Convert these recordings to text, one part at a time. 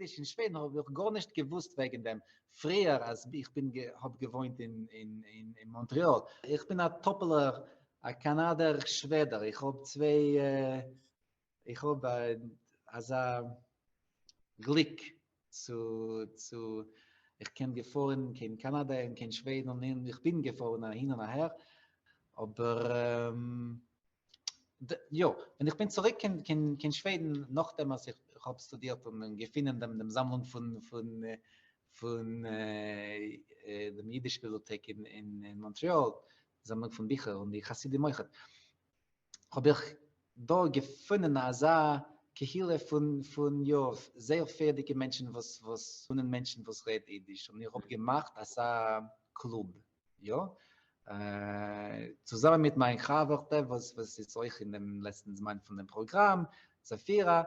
אידיש אין שוועדן האב איך גארנישט געוואוסט וועגן דעם פריער אז איך בין האב געוואוינט אין אין אין מאנטריאל. איך בין א טאפעלער א קאנאדער שוועדער, איך האב צוויי איך האב אזא גליק צו צו איך קען געפארן קיין קאנאדע און קיין שוועדן און איך בין געפארן אהין און אהער, אבער יא, ווען איך בין צוריק קיין קיין קיין שוועדן נאכדעם אז איך האב שטודירט און געפינען דעם דעם זאמלונג פון פון פון דעם אידיש ביבליאטעק אין אין מאנטריאל, זאמלונג פון ביכער און די חסידים אויכעט, האב איך דא געפונען אזא קהילה פון פון יא זייער פייערדיגע מענטשן וואס וואס פונען מענטשן וואס רעדט אידיש און איך האב געמאכט אזא קלוב יא צוזאמען מיט מיין חבר'טע וואס וואס איז אויך אין דעם לעצטן זמן פון דעם פראגראם זאפירא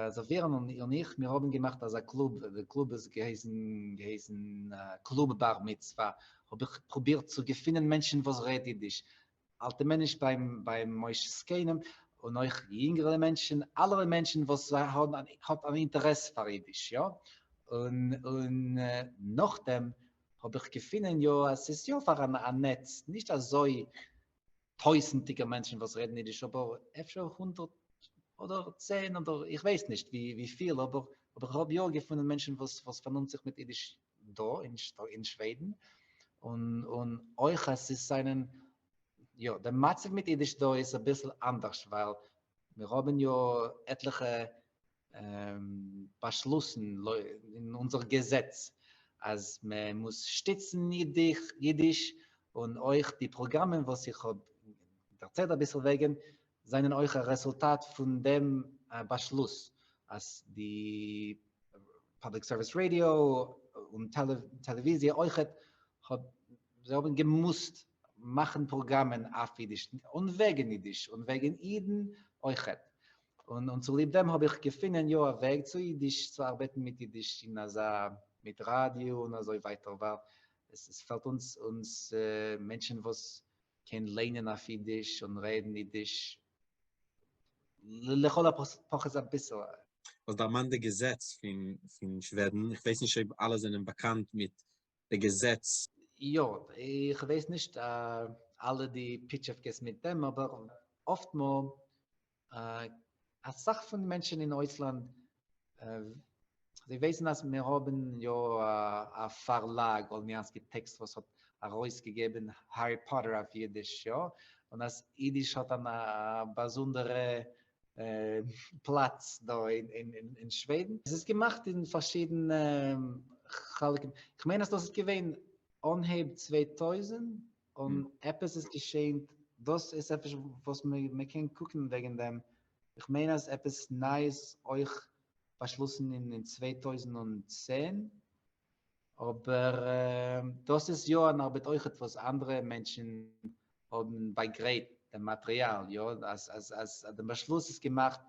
זאפירא און איך מיר האבן געמאכט אזא קלוב די קלוב איז געהייסן געהייסן קלוב בר מצוה האב איך פרובירט צו געפינען מענטשן וואס רעדט אידיש אלטע מענטש ביים ביים מושב זקנים און אויך יונגערע מענטשן, אלע מענטשן וואס האבן האט אן אינטערעס פאר אידיש, יא, און און נאכדעם האב איך געפינען יא אז ס'איז יא פאראן א נעץ, נישט אזוי טויזנטיגער מענטשן וואס רעדן אידיש, אבער אפשר הונדערט אדער צען אדער איך ווייס נישט ווי וויפיל, אבער אבער איך האב יא געפונען מענטשן וואס וואס פארנומט זיך מיט אידיש דא אין שוועדן, און און אויך אז ס'איז זענען יא דער מצב מיט אידיש דא איז אביסל אנדערש ווייל מיר האבן יא עטליכע באשלוסן אין אונזער געזעץ אז מען מוז שטיצן אידיש און אויך די פראגראמען וואס איך האב דערציילט אביסל וועגן זענען אויך א רעזולטאט פון דעם באשלוס אז די פובליק סערוויס ראדיא און טעלעוויזיע אויכעט האט זיי האבן געמוזט מאכן פראגראמען אויף אידיש און וועגן אידיש און וועגן אידן אויכעט און און צוליב דעם האב איך געפינען יא א וועג צו אידיש צו ארבעטן מיט אידיש אין אזא מיט ראדיא און אזוי ווייטער ווייל עס עס פעלט אונז אונז מענטשן וואס קען ליינען אויף אידיש און רעדן אידיש לכל הפחות אביסל. האסט דערמאנט די געזעץ פון פון שוועדן, איך ווייס נישט אויב אלע זענען באקאנט מיט די געזעץ. יא, איך ווייס נישט אלע די פיטשעווקעס מיט דעם, אבער אפטמאל אסאך פון די מענטשן אין אויסלאנד זיי ווייסן אז מיר האבן יא א פארלאג אולמיאנסקי טעקסט וואס האט ארויסגעגעבן הארי פאטער אויף אידיש יא, און אז אידיש האט א באזונדערע פלאץ דא אין שוועדן. עס איז געמאכט אין פארשידענע חלקים, כ'מיין אז דאס איז געווען אנהייב 2000 און עפעס איז געשען, דאס איז עפעס וואס מען קען קוקן וועגן דעם, איך מיין אז עפעס נייעס אויך באשלאסן אין 2010, אבער דאס איז יא אן ארבעט אויכעט וואס אנדערע מענטשן האבן באגרייט דעם מאטריאל, יא, אז אז אז דעם באשלוס איז געמאכט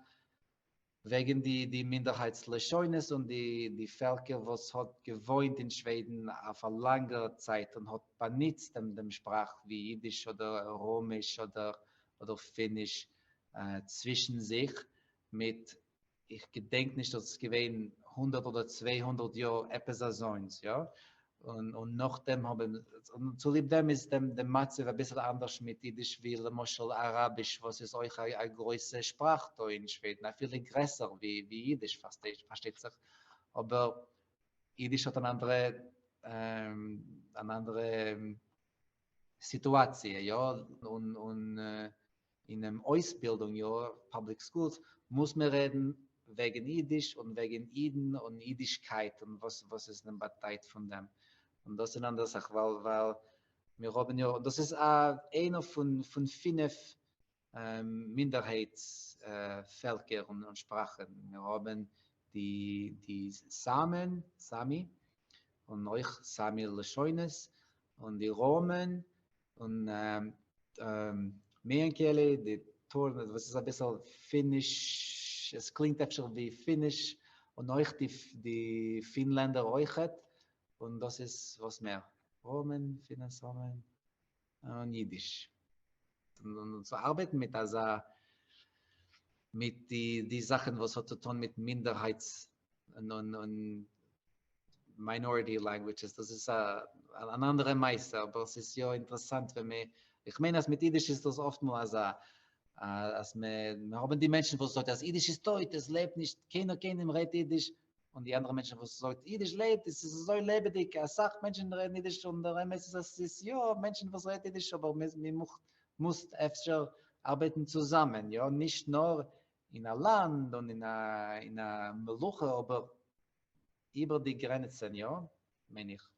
וועגן די די מינדערהייטס לשונות און די די פעלקער וואס האט געוואוינט אין שוועדן אויף א לאנגערע צייט און האט באנוצט דעם דעם שפראך ווי אידיש אדער ראמיש אדער אדער פיניש צווישן זיך מיט איך געדענק נישט אז עס איז געווען הונדערט אדער 200 יאר עפעס אזוינס יא און און נאכדעם האבן און צוליב דעם איז דעם דעם מצב אביסל אנדערש מיט אידיש ווי למשל אראביש וואס איז אויך א א גרויסע שפראך דא אין שוועדן אפילו גרעסער ווי ווי אידיש פארשטייט זיך אבער אידיש האט אן אנדערע אן אנדערע סיטואציע יא און און אינעם אויסבילדונג יא, פובליק סקולס, מוז מען רעדן וועגן אידיש און וועגן אידן און אידישקייט און וואס וואס איז דעם באטייט פון דעם, און דאס איז אן אנדערע זאך ווייל ווייל מיר האבן יא, דאס איז א איינער פון פון פינף מינדערהייטס פעלקער און שפראכן, מיר האבן די די סאמען, סאמי, און אויך סאמי לשונות, און די ראמען, און מיענקיעלי, די טורן וואס איז אביסל פיניש, עס קלינגט אפשר ווי פיניש, און אויך די די פינלענדער אויכעט, און דאס איז וואס מער, ראמען, פינען, סאמען, און אידיש. און צו ארבעטן מיט אזא, מיט די די זאכן וואס האט צו טון מיט מינדערהייטס און און און minority languages, דאס איז א אן אנדערע מעשה, אבער עס איז יא אינטערעסאנט ווען מען, איך מיין אז מיט אידיש איז דאס אפטמאל אזא, אז מען האבן די מענטשן וואס זאגט אז אידיש איז טויט, עס לעבט נישט, קיינער קיינעם רעדט אידיש, און די אנדערע מענטשן וואס זאגט אידיש לעבט, עס איז אזוי לעבעדיג, אסאך מענטשן רעדן אידיש, און דער אמת איז אז עס איז יא מענטשן וואס רעדט אידיש, אבער מען מוז אפשר ארבעטן צוזאמען, יא, נישט נאר אין א לאנד און אין א אין א מלוכה, אבער איבער די גרעניצען, יא, מיין איך.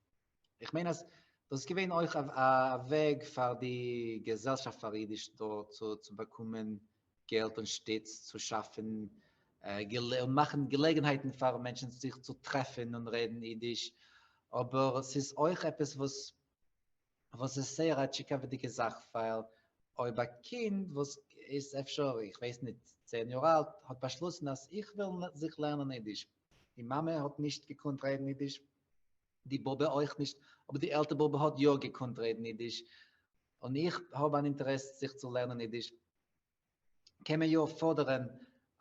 איך מיין אז דאס איז געווען אויך א וועג פאר די געזעלשאפט פאר אידיש דא צו צו באקומען געלט און שטיץ צו שאפן און מאכן געלעגנהייטן פאר מענטשן זיך צו טרעפן און רעדן אידיש, אבער ס'איז אויך עפעס וואס וואס איז זייער א טשיקאוועדיגע זאך, ווייל אויב א קינד וואס איז אפשר, איך ווייס ניט, צען יאר אלט, האט באשלאסן אז איך וויל זיך לערנען אידיש, די מאמע האט נישט געקאנט רעדן אידיש, די באבע אויך נישט, אבער די עלטער באבע האט יא געקאנט רעדן אידיש, און איך האב אן אינטערעס זיך צו לערנען אידיש, קען מען יא פאדערען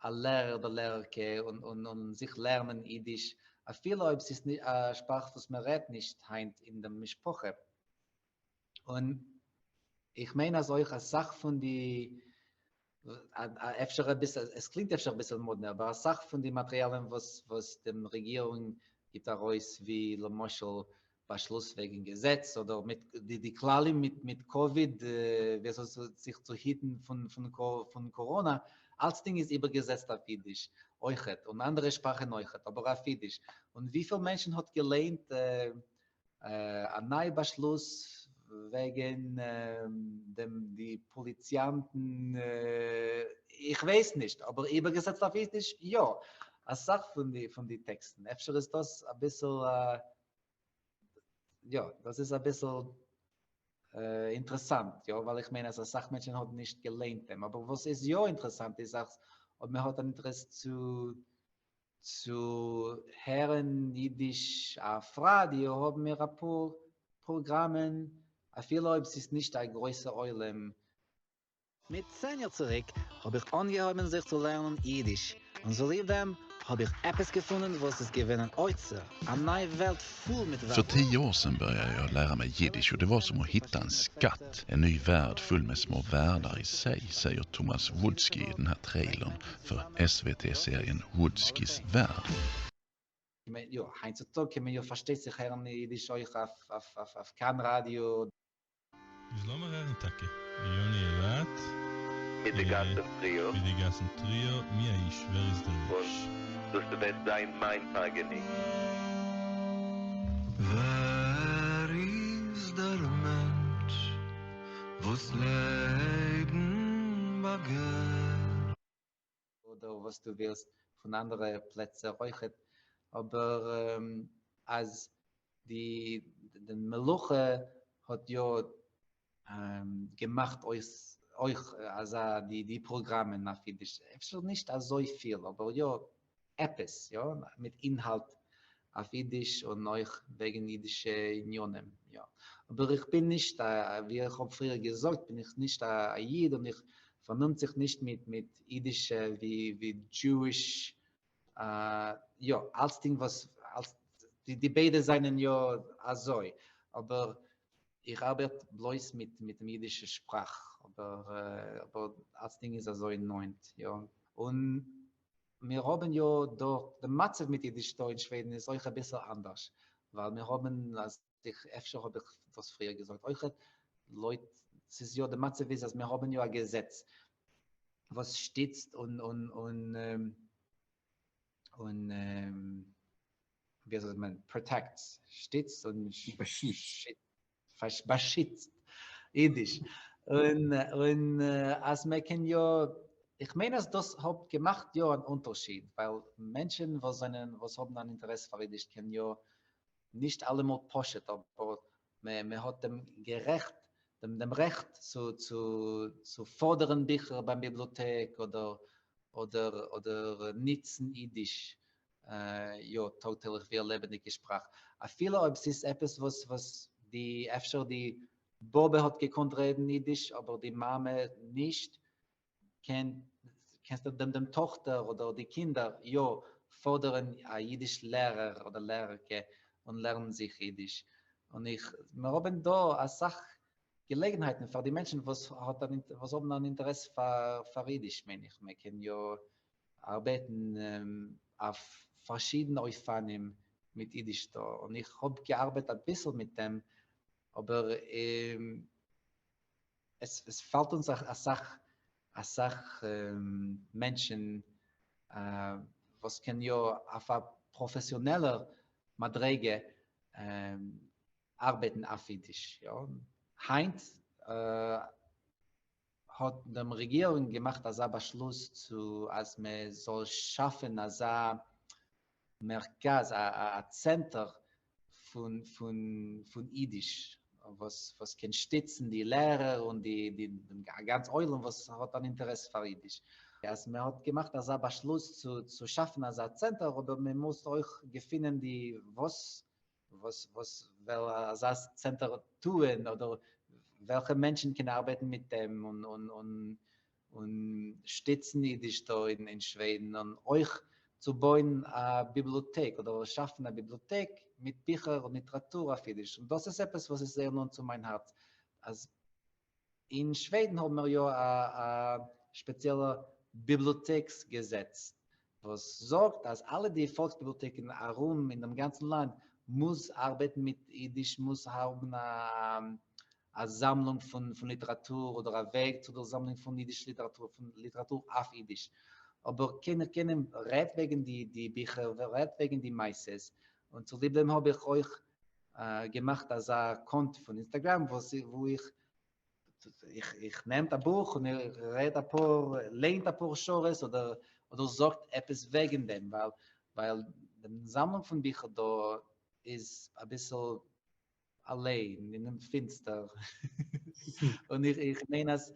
א לערער אדער לערערקע און און און זיך לערנען אידיש, אפילו אויב ס'איז א שפראך וואס מען רעדט נישט היינט אין די משפחה. און איך מיין אז אויך אסאך פון די, אפשר אביסל, עס קלינגט אפשר אביסל מאדנע, אבער אסאך פון די מאטריאלען וואס וואס די רעגירונג גיבט ארויס ווי למשל באשלוס וועגן געזעץ אדער מיט די די כללים מיט מיט קאוויד ווי אזוי זיך צו היטן פון פון פון קאראנא, אלצדינג איז איבערגעזעצט אויף אידיש אויכעט און אנדערע שפראכן אויכעט אבער אויף אידיש, און וויפיל מענטשן האט געליינט א ניי באשלוס וועגן דעם די פאליציאנטן, איך ווייס נישט, אבער איבערגעזעצט אויף אידיש יא, אסאך פון די פון די טעקסטן, אפשר איז דאס אביסל יא, דאס איז אביסל אינטערעסאנט, יא, ווייל איך מיין אז אסאך מענטשן האבן נישט געליינט דעם, אבער וואס איז יא אינטערעסאנט איז אז אויב מען האט אן אינטערעס צו צו הערן אידיש אויף ראדיא האבן מיר אפאר פראגראמען, אפילו אויב ס'איז נישט א גרויסע עולם. מיט צען יאר צוריק האב איך אנגעהויבן זיך צו לערנען אידיש, און צוליב דעם האב איך עפעס געפונען וואס איז געווען אן אוצר, א ניי וועלט פול מיט För ווערטער. 10 år sedan började jag lära mig jiddisch och det var som att hitta en skatt. En ny värld full med små världar i sig, säger Thomas Woodsky i den här trailern för SVT-serien Woodskys värld. יא, היינט צו טאג קען מען יא פארשטייט זיך הערן אידיש אויך אויף אויף אויף כאן ראדיא. איז לאמיר הערן טאקע. יוני אילת. מיט די גאסן טריאו. מיט די גאסן טריאו, מי האיש, ווער איז דער מענטש? און דאס וועט זיין מיין פארגעניגן. ווער איז דער מענטש וואס לעבן באגערט? אדער וואס דו ווילסט פון אנדערע פלעצער אויכעט, אבער אז די די מלוכה האט יא געמאכט אויס אויך אזא די די פראגראמען אויף אידיש, אפשר נישט אזויפיל אבער יא עפעס יא, מיט אינהאלט אויף אידיש און אויך וועגן אידישע עניינים יא, אבער איך בין נישט א, ווי איך האב פריער געזאגט בין איך נישט א איד און איך פארנעם זיך נישט מיט מיט אידישע ווי ווי Jewish יא אלצדינג וואס אלץ די די ביידע זענען יא אזוי אבער איך ארבעט בלויז מיט מיט דעם אידישע שפראך אבער אבער אלצדינג איז אזוי נאענט יא און מיר האבן יא דארט די מצב מיט אידיש דא אין שוועדן איז אויך אביסל אנדערש ווייל מיר האבן אז איך אפשר האב איך דאס פריער געזאגט אויכעט לויט ס'איז יא די מצב איז אז מיר האבן יא א געזעץ וואס שטיצט און און און און ווי אזוי זאגט מען protects שטיצט און באשיצט. באשיצט אידיש און און אז מען קען יא איך מיין אז דאס האט געמאכט יא אן אונטערשיד ווייל מענטשען וואס זענען וואס האבן אן אינטערעס פאר אידיש קען יא נישט אלעמאל פשוט אבער מען האט דעם גערעכט דעם דעם רעכט צו צו צו פאדערן ביכער ביים ביבליאטעק אדער אדער אדער ניצן אידיש יא טאג-טעגליך ווי א לעבעדיגע שפראך אפילו אויב ס'איז עפעס וואס וואס די אפשר די באבע האט געקאנט רעדן אידיש אבער די מאמע נישט, קען קענסטו דעם דעם טאכטער אדער די קינדער יא פֿאָדערן אַ ייִדיש-לערער אָדער לערערקע און לערנען זיך ייִדיש. און איך, מיר האָבן דאָ אַ סך געלעגנהייטן פֿאַר די מענטשן וואָס האָט אַן, וואָס האָבן אַן אינטערעס פֿאַר, פֿאַר ייִדיש, מיין איך. מע קען יאָ אַרבעטן אויף פֿאַרשידענע אופֿנים מיט ייִדיש דאָ. און איך האָב געאַרבעט אַ ביסל מיט דעם, אָבער עס עס פעלט אונז אסאך אסאך מענטשן וואס קען יא אויף א פראפעסיאנעלער מדריגה ארבעטן אויף אידיש יא. היינט האט די רעגירונג געמאכט אזא באשלוס צו אז מען זאל שאפן אזא מרכז א צענטער פון פון פון אידיש וואס וואס קען שטיצן די לערער און די די גאנץ עולם וואס האט אן אינטערעס פאר אידיש. אז מען האט געמאכט אזא באשלוס צו צו שאפן אזא צענטער אבער מען מוז אויך געפינען די וואס וואס וואס וועל אזא צענטער טוען אדער וועלכע מענטשן קען ארבעטן מיט דעם און און און און שטיצן אידיש דא אין שוועדן און אויך צו בויען א ביבליאטעק אדער שאפן א ביבליאטעק מיט ביכער און ליטעראטור אויף אידיש און דאס איז עפעס וואס איז זייער נאנט צו מיין הארץ אז אין שוועדן האבן מיר יא א שפעציעלע ביבליאטעקס געזעץ וואס זאגט אז אלע די פאלקס-ביבליאטעקן ארום אין דעם גאנצן לאנד מוז ארבעטן מיט אידיש, מוז האבן א זאמלונג פון ליטעראטור אדער א וועג צו דער זאמלונג פון אידיש ליטעראטור, פון ליטעראטור אויף אידיש. אבער קיינער קיינער רעדט וועגן די ביכער, רעדט וועגן די מעשות, און צוליב דעם האב איך אויך געמאכט אזא קאנט פון אינסטאגראם וואו איך איך איך נעמט א בוך און איך רעד אפאר, ליינט אפאר שורות אדער אדער זאגט עפעס וועגן דעם, ווייל ווייל די זאמלונג פון ביכער דא איז אביסל אליין אינעם פינסטער, און איך איך מיין אז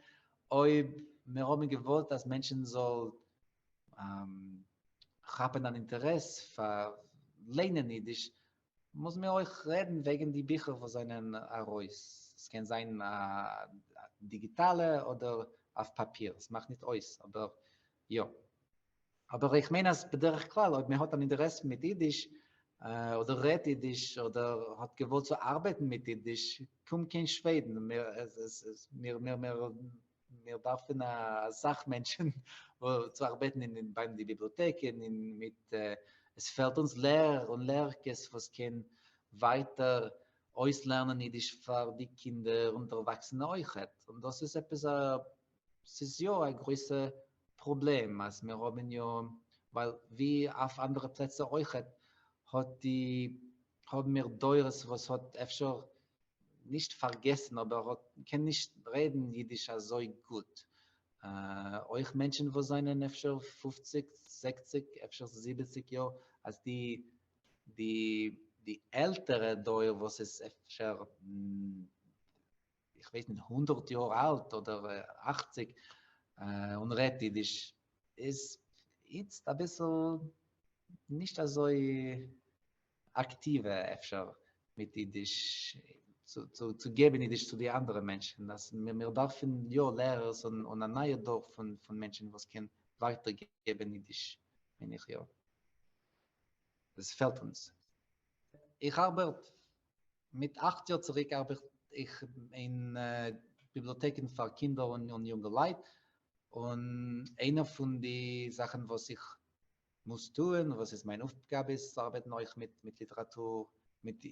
אויב מיר האבן געוואלט אז מענטשן זאל כאפן אן אינטערעס פאר ליינען אידיש, מוז מיר אויך רעדן וועגן די ביכער וואס זענען ארויס, עס קען זיין דיגיטאלע אדער אויף פאפיר, עס מאכט ניט אויס, אבער יא. אבער איך מיין אז בדרך כלל אויב מען האט אן אינטערעס מיט אידיש, אדער רעדט אידיש, אדער האט געוואלט צו ארבעטן מיט אידיש, קום קיין שוועדן, מיר מיר מיר מיר דארפן אסאך מענטשן צו ארבעטן אין ביי די ביבליאטעקן און מיט עס פעלט אונז לערער און לערערקעס וואס קען ווייטער אויסלערנען אידיש פאר די קינדער און דערוואקסענע אויכעט און דאס איז עפעס א ס'איז יא א גרויסע פראבלעם אז מיר האבן יא ווייל ווי אויף אנדערע פלעצער אויכעט האט די האבן מיר דורות וואס האט אפשר נישט פארגעסן אבער האט קען נישט רעדן אידיש אזוי גוט, אויך מענטשן וואס זענען אפשר פופציג זעכציג אפשר זיבעציג יאר אז די די די עלטערע דור וואס איז אפשר איך ווייס נישט הונדערט יאר אלט אדער אכציג און רעדט אידיש איז איצט אביסל נישט אזוי אקטיווע אפשר מיט אידיש צו צו געבן אידיש צו די אנדערע מענטשן אז מיר דארפן יא לערערס און א נייע דור פון פון מענטשן וואס קען ווייטער געבן אידיש מיין איך יא עס פעלט אונז. איך ארבעט מיט אכט יאר צוריק ארבעט איך אין ביבליאטעקן פאר קינדער און יונגעלייט און איינער פון די זאכן וואס איך מוז טוען, וואס איז מיין אויפגאבע איז צו ארבעטן אויך מיט מיט ליטעראטור, מיט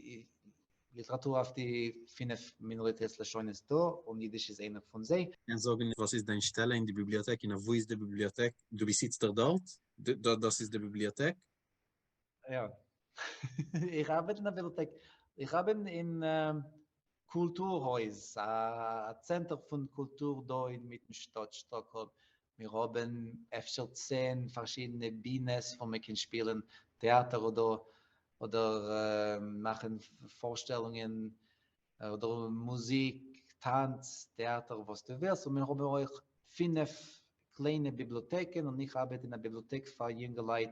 ליטעראטור אויף די פינף מינאריטעט לשונות דא, און אידיש איז איינער פון זיי. קענסט זאגן וואס איז דיין שטעלע אין די ביבליאטעק און אוואו איז די ביבליאטעק? דו ביסט איצטער דארט? דאס איז די ביבליאטעק? יא. איך ארבעט אין א ביבליאטעק. איך ארבעט אין קולטור-הויז, א צענטער פון קולטור דא אינמיטן שטאט שטאקהאלם. מיר האבן אפשר צען פארשידענע בינעס וואו מען קען שפילן טעאטער אדער אדער מאכן פארשטעלונגען אדער מוזיק, טאנץ, טעאטער, וואס דו ווילסט, און מיר האבן אויך פינף קליינע ביבליאטעקן, און איך ארבעט אין א ביבליאטעק פאר יונגעלייט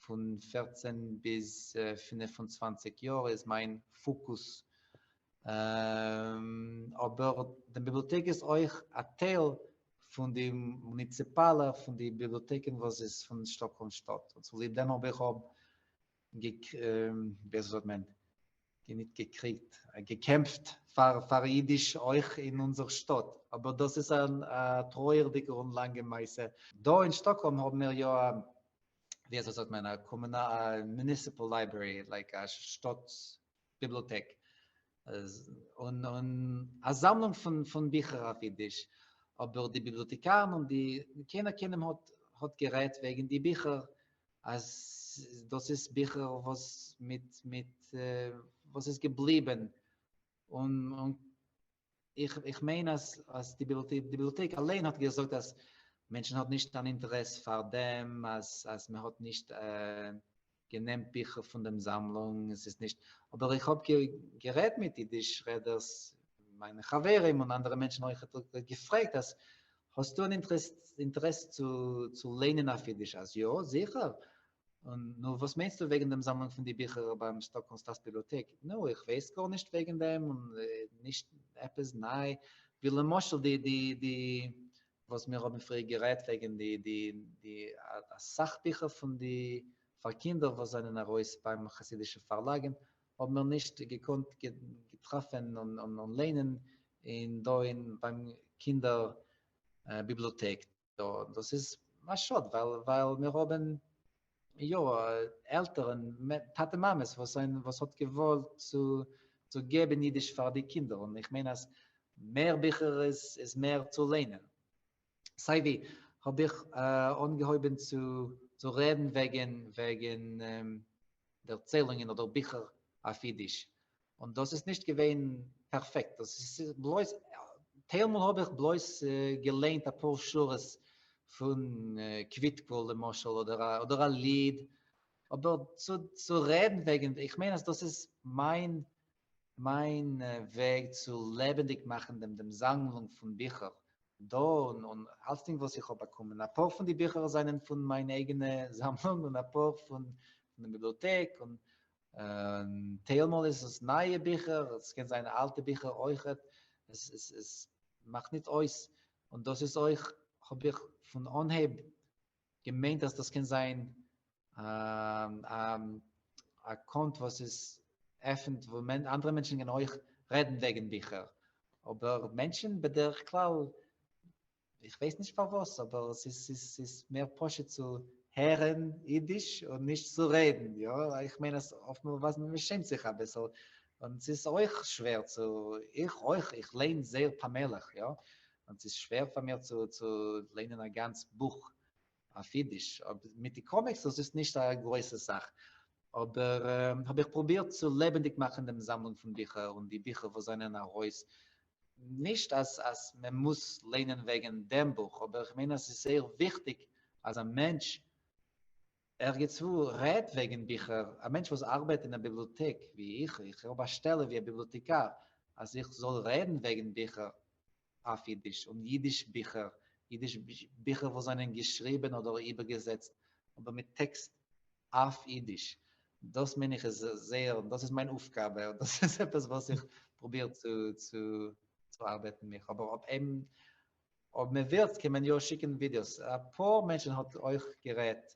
פון פערצען ביז 25 יאר איז מיין פאקוס, אבער די ביבליאטעק איז אויך א טייל פון די מוניציפאלע פון די ביבליאטעקן וואס איז פון שטאקהאלם שטאט, און צוליב דעם האב איך האב ווי זאגט מען, ניט געקריגט, געקעמפט פאר פאר אידיש אויך אין אונזער שטאט, אבער דאס איז א טרויערדיגע און לאנגע מעשה. דא אין שטאקהאלם האבן מיר יא א, ווי אזוי זאגט מען, א קאמונא א municipal library, like א שטאט ביבליאטעק, און און א זאמלונג פון פון ביכער אויף אידיש, אבער די ביבליאטעקארן און די, קיינער קיינעם האט האט גערעדט וועגן די ביכער אז דאס איז ביכער וואס מיט מיט וואס איז געבליבען, און און איך איך מיין אז אז די ביבליאטעק אליין האט געזאגט אז מענטשן האט נישט אן אינטערעס פאר דעם, אז אז מען האט נישט גענעמט ביכער פון דעם זאמלונג, עס איז נישט, אבער איך האב גערעדט מיט אידיש רעדערס, מיינע חברים און אנדערע מענטשן אויך געפרעגט אז האסטו אן אינטערעס צו צו ליינען אויף אידיש? אז יא, זיכער. און נו, וואס מיינסטו וועגן דעם זאמלונג פון די ביכער ביים שטאקהאלם שטאטס-ביבליאטעק? נו, איך ווייס גארנישט וועגן דעם און נישט עפעס ניי, ווי למשל די די די וואס מיר האבן פריער גערעדט וועגן די די די אסאך ביכער פון די פאר קינדער וואס זענען ארויס ביים חסידישע פארלאגן האבן מיר נישט געקאנט געטראפען און ליינען אין דא אין ביים קינדער ביבליאטעק דא, דאס איז א שאד ווייל ווייל מיר האבן יא עלטערן טאטע מאמעס וואס זיין וואס האט געוואלט צו צו געבן אידיש פאר די קינדער און איך מיין אז מער ביכער איז איז מער צו ליינען. סיי ווי האב איך אנגעהויבן צו צו רעדן וועגן וועגן דערציילונגען אדער ביכער אויף אידיש, און דאס איז נישט געווען פערפעקט, דאס איז בלויז, טיילמאל האב איך בלויז געליינט אפאר שורות פון קוויטקא למשל אדער אדער א ליד, אבער צו צו רעדן וועגן, איך מיין אז דאס איז מיין מיין וועג צו לעבענדיג מאכן דעם דעם זאמלונג פון ביכער דא און און אלצדינג וואס איך האב באקומען. אפאר פון די ביכער זענען פון מיין אייגענע זאמלונג און אפאר פון פון דעם ביבליאטעק און טיילמאל איז עס נייע ביכער, עס קען זיין אלטע ביכער אויכעט, עס עס עס מאכט ניט אויס, און דאס איז אויך האב איך פון אנהייב געמיינט אז דאס קען זיין א קאנט וואס איז עפענט וואו אנדערע מענטשן קענען אויך רעדן וועגן ביכער, אבער מענטשן בדרך כלל, איך ווייס נישט פארוואס, אבער עס איז ס'איז מער פשוט צו הערן אידיש און נישט צו רעדן, יא, איך מיין אז אפטמאל ווייל מען שעמט זיך אביסל, און ס'איז אויך שווער צו, איך אויך, איך ליין זייער פאמעליך, יא, און ס'איז שווער פאר מיר צו צו ליינען א גאנץ בוך אויף אידיש, מיט די קאמיקס דאס איז נישט א גרויסע זאך, אבער האב איך פרובירט צו לעבענדיג מאכן דעם זאמלונג פון ביכער און די ביכער וואס זענען ארויס, נישט אז אז מען מוז ליינען וועגן דעם בוך, אבער איך מיין אז ס'איז זייער וויכטיג אז א מענטש ערגעצוואו רעדט וועגן ביכער, א מענטש וואס ארבעט אין א ביבליאטעק ווי איך, איך האב א שטעלע ווי א ביבליאטעקאר, אז איך זאל רעדן וועגן ביכער אויף אידיש, און אידיש ביכער, אידיש ביכער וואס זענען געשריבען אדער איבערגעזעצט, אבער מיט טעקסט אויף אידיש, דאס מיין איך איז זייער, דאס איז מיין אויפגאבע, און דאס איז עפעס וואס איך פרוביר צו צו צו ארבעטן מיך, אבער אויב אויב אויב מען וויל קען מען יא שיקן ווידיאוס, אפאר מענטשן האט אויך גערעדט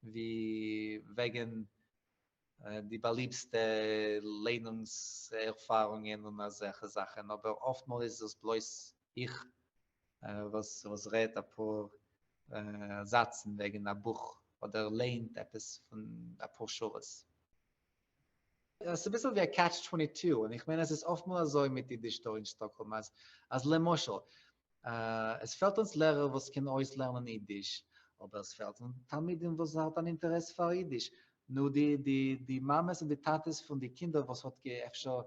ווי וועגן די באליבסטע ליינונגס ערפארונגען און אזעלכע זאכן, אבער אפטמאל איז עס בלויז איך וואס וואס רעדט אפאר זאצן וועגן א בוך אדער ליינט עפעס פון אפאר שורות. עס איז אביסל ווי א קעטש טווענטי טו, און איך מיין אז עס איז אפטמאל אזוי מיט אידיש דא אין שטאקהאלם אז אז למשל עס פעלט אונז לערער וואס קען אויסלערנען אידיש, אבער עס פעלט אונז תלמידים וואס האט אן אינטערעס פאר אידיש, נו די די די מאמעס און די טאטעס פון די קינדער וואס האט אפשר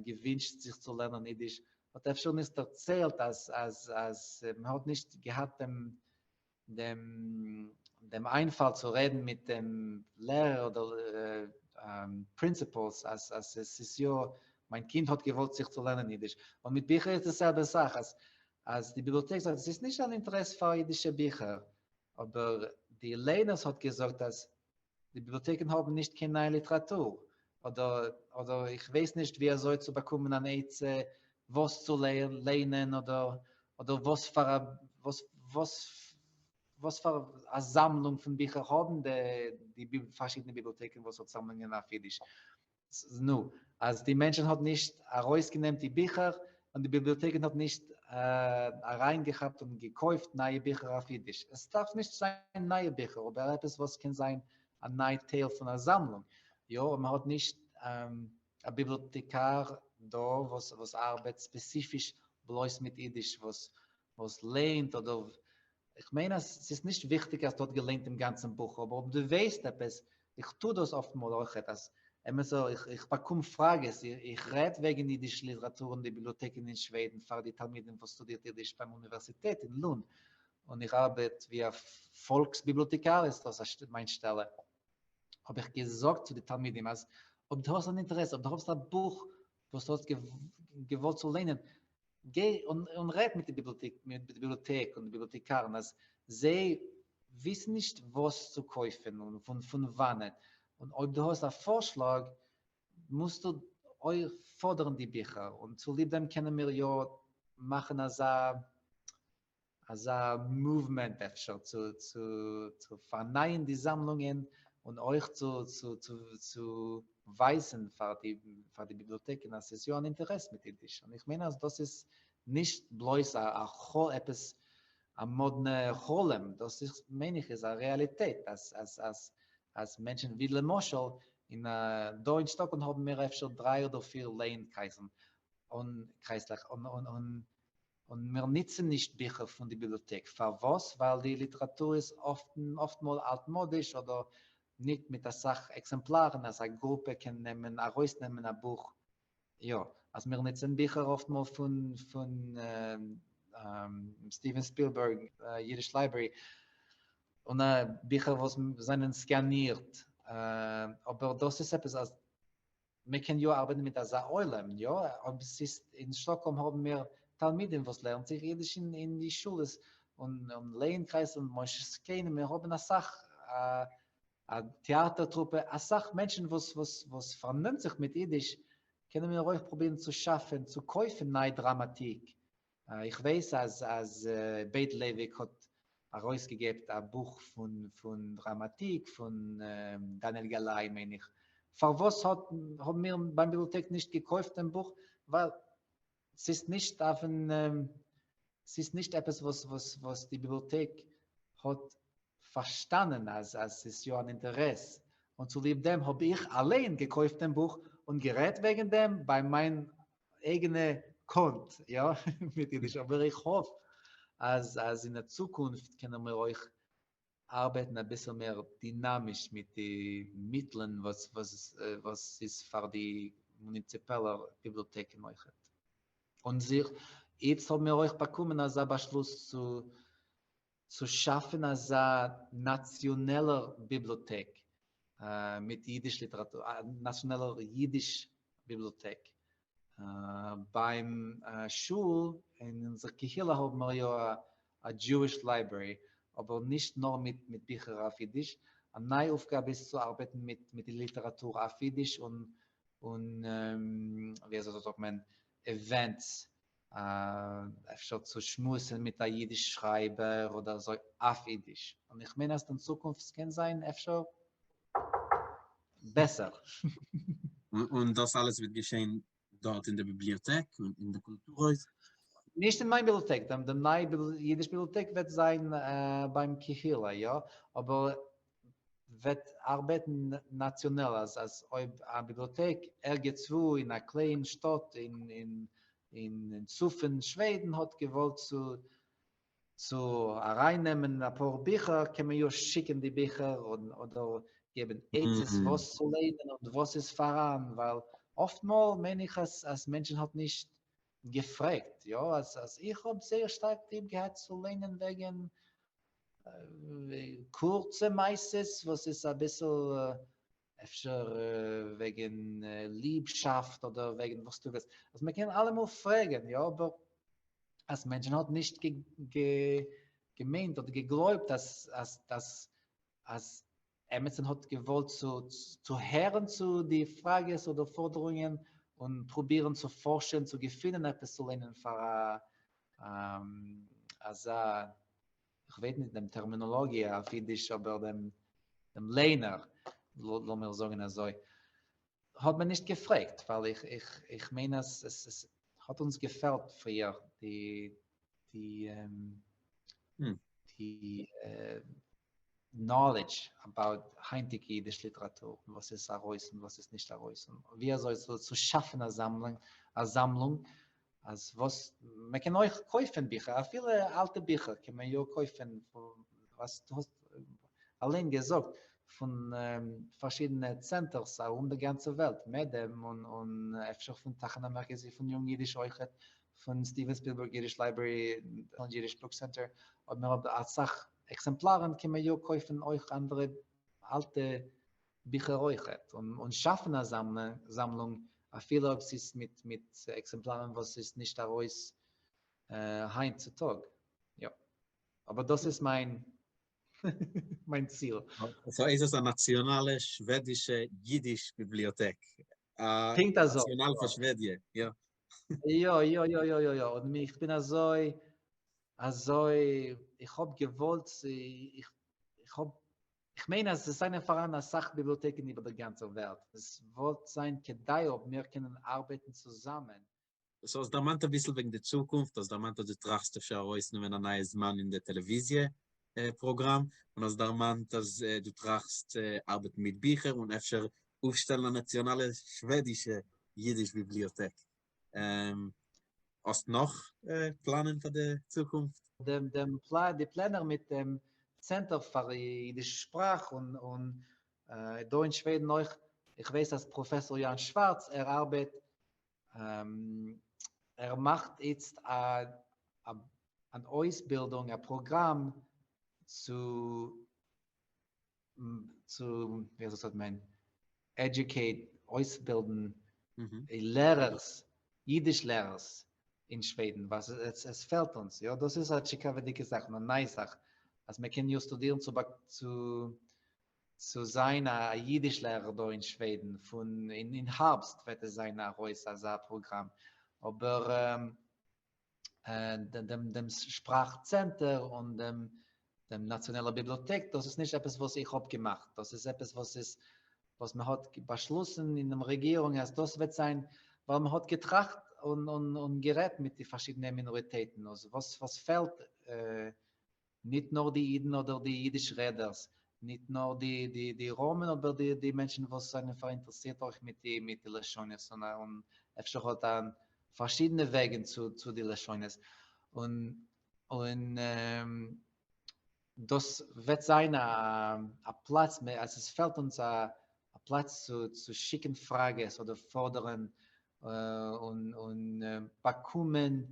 געווינטשט זיך צו לערנען אידיש האט אפשר נישט דערציילט אז אז אז מען האט נישט געהאט דעם דעם דעם איינפאל צו רעדן מיט דעם לערער אדער פרינציפעלס אז אז עס איז יא מיין קינד האט געוואלט זיך צו לערנען אידיש און מיט ביכער איז די זעלבע זאך אז אז די ביבליאטעק זאגט עס איז נישט אן אינטערעס פאר אידישע ביכער אבער די ליינערס האט געזאגט אז די ביבליאטעקן האבן נישט קיין נייע ליטעראטור אדער אדער איך ווייס נישט ווי אזוי צו באקומען אן עצה וואס צו ליינען אדער אדער וואס פאר א וואס וואס וואס פאר א זאמלונג פון ביכער האבן די די פארשידענע ביבליאטעקן וואס האט זאמלונגען אויף אידיש? נו, אז די מענטשן האט נישט ארויסגענעמט די ביכער און די ביבליאטעקן האט נישט אריינגעכאפט און געקויפט נייע ביכער אויף אידיש. עס דארף נישט זיין נייע ביכער אבער עפעס וואס קען זיין א ניי טייל פון א זאמלונג. יא, און מען האט נישט א ביבליאטעקאר דא וואס וואס ארבעט ספעציפיש בלויז מיט אידיש וואס וואס לערנט אדער איך מיין אז ס'איז נישט וויכטיג אז דו האט געליינט דעם גאנצן בוך אבער אויב דו ווייסט עפעס, איך טו דאס אפטמאל אויכעט אז עמיצער איך איך באקום פראגעס איך רעד וועגן אידיש ליטעראטור אין די ביבליאטעקן אין שוועדן פאר די תלמידים וואס שטודירט אידיש ביים אוניווערסיטעט אין לונד און איך ארבעט ווי א פאלקס ביבליאטעקאר איז דאס מיין שטעלע האב איך געזאגט צו די תלמידים אז אויב דו האסט אן אינטערעס אויב דו האסט א בוך וואס דו האסט געוואלט צו ליינען גיי און רעד מיט די ביבליאטעק מיט די ביבליאטעק און די ביבליאטעקארן אז זיי וויסן נישט וואס צו קויפן און פון פון וואנעט, און אויב דו האסט א פארשלאג מוזטו אויך פאדערן די ביכער, און צוליב דעם קענען מיר יא מאכן אזא אזא movement אפשר צו צו צו פארנייען די זאמלונגען און אויך צו צו צו צו ווייזן פאר די פאר די ביבליאטעקן אז ס'איז יא אן אינטערעס מיט אידיש, און איך מיין אז דאס איז נישט בלויז א א עפעס א מאדנע חלום, דאס איז מיין איך איז א רעאליטעט אז אז אז אז מענטשן ווי למשל אין דא אין שטאקהאלם האבן מיר אפשר דריי אדער פיר לייען-קרייזן און קרייזלעך און און און און מיר ניצן נישט ביכער פון די ביבליאטעק. פארוואס? ווייל די ליטעראטור איז אפטמאל אלטמאדיש אדער ניט מיט אסאך עקזעמפלארן אז א גרופע קען נעמען ארויסנעמען א בוך. יא, אז מיר ניצן ביכער אפטמאל פון פון סטיווען ספילבערג Yiddish Library און ביכער וואס זענען סקאנירט. אבער דאס איז עפעס אז מען קען יא ארבעטן מיט אזא עולם, יא, אויב ס'איז אין שטאקהאלם האבן מיר תלמידים וואס לערנט זיך אידיש אין די שולעס און לייען-קרייז און מושב זקנים, מיר האבן אסאך א טעאטער טרופע, אסאך מענטשן וואס וואס וואס פארנעמט זיך מיט אידיש, קענען מיר אויך פרובירן צו שאפן, צו קויפן ניי דראמאטיק, איך ווייס אז אז בית לייוויק האט ארויסגעגעבט א בוך פון פון דראמאטיק פון דניאל גלאי מיין איך, פארוואס האט האבן מיר ביים ביבליאטעק נישט געקויפט דעם בוך? ווייל ס'איז נישט אויפן ס'איז נישט עפעס וואס וואס וואס די ביבליאטעק האט פארשטאנען אז אז ס'איז יא אן אינטערעס, און צוליב דעם האב איך אליין געקויפט דעם בוך און גערעדט וועגן דעם ביי מיין אייגענע קאנט, יא, מיט אידיש, אבער איך האף אז אז אין די צוקונפט קענען מיר אויך ארבעטן אביסל מער דינאמיש מיט די מיטלען וואס וואס וואס איז פאר די מוניציפאלער ביבליאטעקן אויכעט. און זיך, איצט האבן מיר אויך באקומען אזא באשלוס צו צו שאפן אזא נאציאנעלער ביבליאטעק מיט אידיש ליטעראטור, א נאציאנעלער אידיש ביבליאטעק. ביים שול אין אונזער קהילה האבן מיר יא א Jewish Library, אבער נישט נאר מיט מיט ביכער אויף אידיש. א נייע אויפגאבע איז צו ארבעטן מיט מיט די ליטעראטור אויף אידיש און און ווי אזוי זאגט מען events אפשר צו שמועסן מיט א אידיש שרייבער אדער אזוי אויף אידיש, און איך מיין אז אין צוקונפט ס'קען זיין אפשר בעסער. און דאס אלעס וועט געשען דארט אין די ביבליאטעק און אין די קולטור הויז? נישט אין מיין ביבליאטעק, די נייע אידיש ביבליאטעק וועט זיין ביים קהילה, יא, אבער וועט ארבעטן נאציאנעל אז אז אויב א ביבליאטעק ערגעצוואו אין א קליין שטאט אין אין אין צפון שוועדן האט געוואלט צו צו ארייננעמען אפאר ביכער קען מען יא שיקן די ביכער און אדער געבן עצות וואס צו ליינען און וואס איז פאראן ווייל אפטמאל מיין איך אז אז מענטשן האט נישט געפרעגט יא אז אז איך האב זייער שטארק ליב געהאט צו ליינען וועגן קורצע מעשות וואס איז אביסל אפשר וועגן ליבשאפט אדער וועגן וואס דו ווילסט, אז מען קען אלעמאל פרעגן, יא, אבער אז מענטשן האט נישט געמיינט אדער געגלויבט אז אז אז אז עמיצן האט געוואלט צו צו הערן צו די פראגעס אדער פאדערונגען און פרובירן צו פארשען צו געפינען עפעס צו ליינען פאר א. אזא, איך ווייס נישט דעם טערמינאלאגיע אויף אידיש, אבער דעם דעם לייענער, לאמיר זאגן אזוי, האט מען נישט געפרעגט, ווייל איך איך איך מיין אז עס עס האט אונז געפעלט פריער די די די knowledge about היינטיגע אידיש ליטעראטור, וואס איז ארויס און וואס איז נישט ארויס, און ווי אזוי צו שאפן א זאמלונג, א זאמלונג, אז וואס מען קען אויך קויפן ביכער, אפילו אלטע ביכער קען מען יא קויפן, וואס דו האסט אליין געזאגט, פון פארשידענע צענטערס ארום די גאנצע וועלט, מעדעם און און אפשר פון תחנה מרכזית פון יונג אידיש אויכעט, פון סטיווען ספילבערג אידיש לייברערי און אידיש בוק סענטער, אויב מען האט אסאך עקזעמפלארן קען מען יא קויפן אויך אנדערע אלטע ביכער אויכעט, און שאפן א זאמלונג אפילו אויב ס'איז מיט מיט עקזעמפלארן וואס איז נישט ארויס היינט צו טאג. יא. אבער דאס איז מיין מיין ציל. סאו איז עס א נאציאנאלע שוועדישע אידיש ביבליאטעק. פונקט אזוי. נאציאנאל פאר שוועדיע, יא. יא יא יא יא יא יא, און איך בין אזוי אזוי, איך האב געוואלט צו, איך איך האב, איך מיין אז עס זענען פאראן אסאך ביבליאטעקן איבער דער גאנצער וועלט, עס וואלט זיין כדאי אויב מיר קענען ארבעטן צוזאמען. סאו האסט דערמאנט אביסל וועגן די צוקונפט, האסט דערמאנט אז דו טראכסט אפשר ארויסנעמען א נייע זמן אין די טעלעוויזיע פראגראם, און האסט דערמאנט אז דו טראכסט ארבעטן מיט ביכער און אפשר אויפשטעלן א נאציאנאלע שוועדישע אידיש ביבליאטעק. האסט נאך פלאנען פאר די צוקונפט? דעם דעם די פלענער מיט דעם צענטער פאר אידיש שפראך און און דא אין שוועדן אויך, איך ווייס אז פראפעסאר יאן שווארץ ער ארבעט ער מאכט איצט א אן אויסבילדונג א פראגראם צו צו ווי אזוי זאגט מען educate אויסבילדן לערערס אידיש לערערס אין שוועדן וואס עס עס פעלט אונז יא דאס איז א טשיקאוועדיגע זאך און א נייע זאך אז מען קען יא שטודירן צו צו צו זיין א אידיש לערער דא אין שוועדן פון אין הארבסט וועט עס זיין ארויס אזא פראגראם אבער דעם דעם שפראך צענטער און דעם דעם נאציאנעלער ביבליאטעק דאס איז נישט עפעס וואס איך האב געמאכט דאס איז עפעס וואס איז וואס מען האט באשלאסן אין דעם רעגירונג אז דאס וועט זיין ווייל מען האט געטראכט און און און גערעדט מיט די פארשידענע מינאריטעטן וואס וואס פעלט ניט נאר די אידן אדער די אידיש רעדערס, ניט נאר די די די ראמען אבער די די מענטשן וואס זענען פאראינטערעסירט אויך מיט די מיט די לשונות און און אפשר האט אן פארשידענע וועגן צו צו די לשונות און און דאס וועט זיין א א פלאץ אז עס פעלט אונז א א פלאץ צו צו שיקן פראגעס אדער פאדערן און און באקומען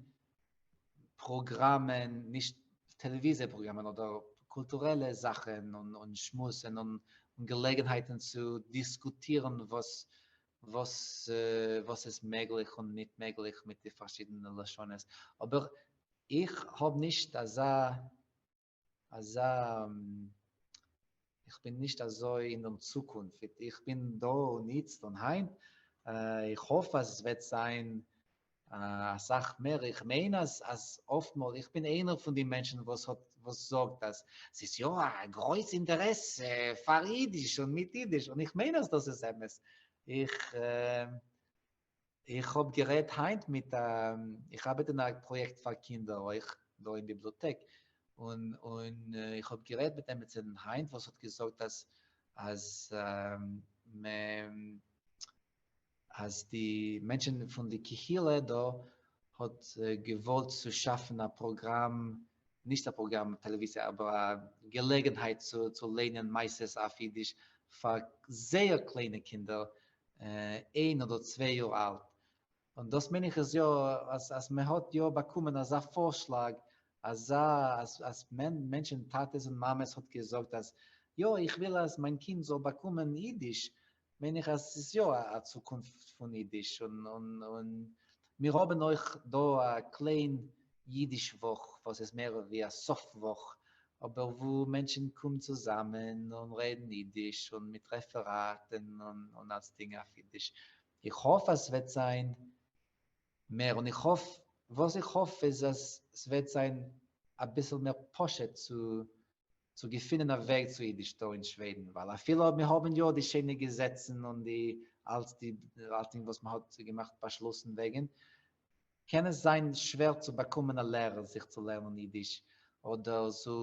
פראגראמען, נישט טעלעוויזיע פראגראמען אדער קולטורעלע זאכן און שמועסן און געלעגנהייטן צו דיסקוטירן וואס וואס וואס איז מעגליך און ניט מעגליך מיט די פארשידענע לשונות. אבער איך האב נישט אזא אזא איך בין נישט אזוי אין דעם צוקונפט, איך בין דא און איצט און היינט, איך האף אז עס וועט זיין אסאך מער, איך מיין אז אז אפטמאל, איך בין איינער פון די מענטשן וואס האט וואס זאגט אז ס'איז יא א גרויס אינטערעס פאר אידיש און מיט אידיש, און איך מיין אז דאס איז אמת, איך איך האב גערעדט היינט מיט א, איך ארבעט אין א פראיעקט פאר קינדער אויך דא אין ביבליאטעק, און און איך האב גערעדט מיט עמיצן היינט וואס האט געזאגט אז אז מען אז די מענטשן פון די קהילה דא האט געוואלט צו שאפן א פראגראם, נישט א פראגראם טעלעוויזיע אבער א געלעגנהייט צו צו לערנען מעשיות אויף אידיש פאר זייער קליינע קינדער איין אדער צוויי יאר אלט, און דאס מיין איך איז יא אז אז מען האט יא באקומען אזא פארשלאג אזא אז אז מענטשן טאטעס און מאמעס האט געזאגט אז יא איך וויל אז מיין קינד זאל באקומען אידיש, מיין איך אז ס'איז יא א צוקונפט פון אידיש, און און און מיר האבן אויך דא א קליין אידיש וואך וואס איז מער ווי א סוף וואך אבער וואו מענטשן קומען צוזאמען און רעדן אידיש און מיט רעפעראטן און אלצדינג אויף אידיש. איך האף אז ס'וועט זיין מער און איך האף, וואס איך האף איז אז ס'וועט זיין א ביסל מער פשוט צו צו געפינען א וועג צו אידיש דא אין שוועדן, ווייל אפילו אויב מיר האבן יא די שיינע געזעצן און די אלץ די אלצדינג וואס מען האט געמאכט באשלוסן וועגן, קען עס זיין שווער צו באקומען א לערער זיך צו לערנען אידיש, אדער צו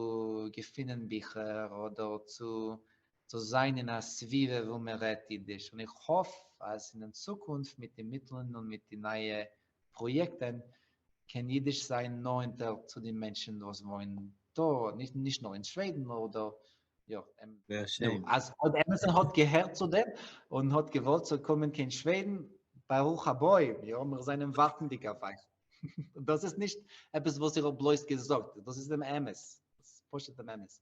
געפינען ביכער, אדער צו צו זיין אין א סביבה וואו מען רעדט אידיש, און איך האף אז אין דעם צוקונפט מיט די מיטלען און מיט די נייע פראיעקטען קען אידיש זיין נאענטער צו די מענטשן וואס וואוינען דא, נישט נאר אין שוועדן נאר דא, יא. זייער שיין. אז אויב עמיצער האט געהערט צו דעם און האט געוואלט צו קומען קיין שוועדן, ברוך הבא, יא, מיר זענען ווארטנדיג אויף אייך. דאס איז נישט עפעס וואס איך האב בלויז געזאגט, דאס איז דעם אמת, דאס איז פשוט דעם אמת.